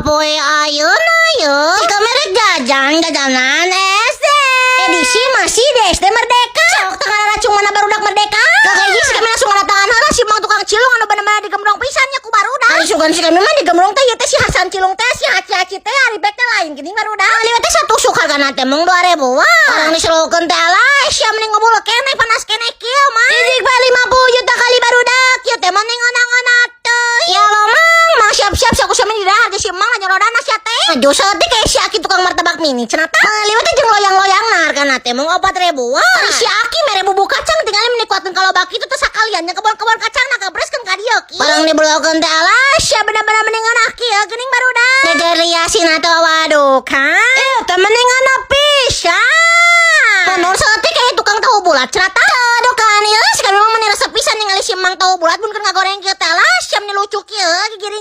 Poe ayeuna ye. Si kami rek jajan jajanan SD. Edisi masih di SD Merdeka. Sok tengah racung mana barudak Merdeka. Kakak si kami langsung ngadatangan heula si mang tukang cilung anu bener-bener digemblong pisan nya ku barudak. Ari sugan si kami mah digemblong teh ieu teh si Hasan Cilung teh, si Haci-haci teh, ari bek teh lain geuning, barudak. Liwet teh satusuk hargana teh mung 2000. Wah. Orang diselukeun teh, alah sia, mending ngobul keneh, panas keneh kieu mah. Hiji 50 juta kali, barudak. Ieu teh mah ngeunah teh. Ya Allah, Mang, Mang, siap-siap sia ku sia di dahar si Mang nyorodan sia teh. Maju saeutik kayak si Aki tukang martabak mini cenah tah. Liwet teh jeung loyang-loyang nah hargana teh mung 4000. Wah. Ari si Aki mere bubuk kacang tinggal meni kuatkeun kalau baki itu teh sakalian nya kebon-kebon kacang nah kabreskeun ka dieu ki. Barang dibelokeun teh, alah sia, bener-bener mending ngeunah kieu geuning, barudak. Ngeger riasin atau waduh kan. Ieu teh mending ngeunah pisan. Menur saeutik kayak tukang tahu bulat cenah tah. Aduh kan ieu si kami mah meni resep pisan ningali si Mang tahu bulat mun keur ngagoreng kieu teh, alah sia, meni lucu kieu gigiring.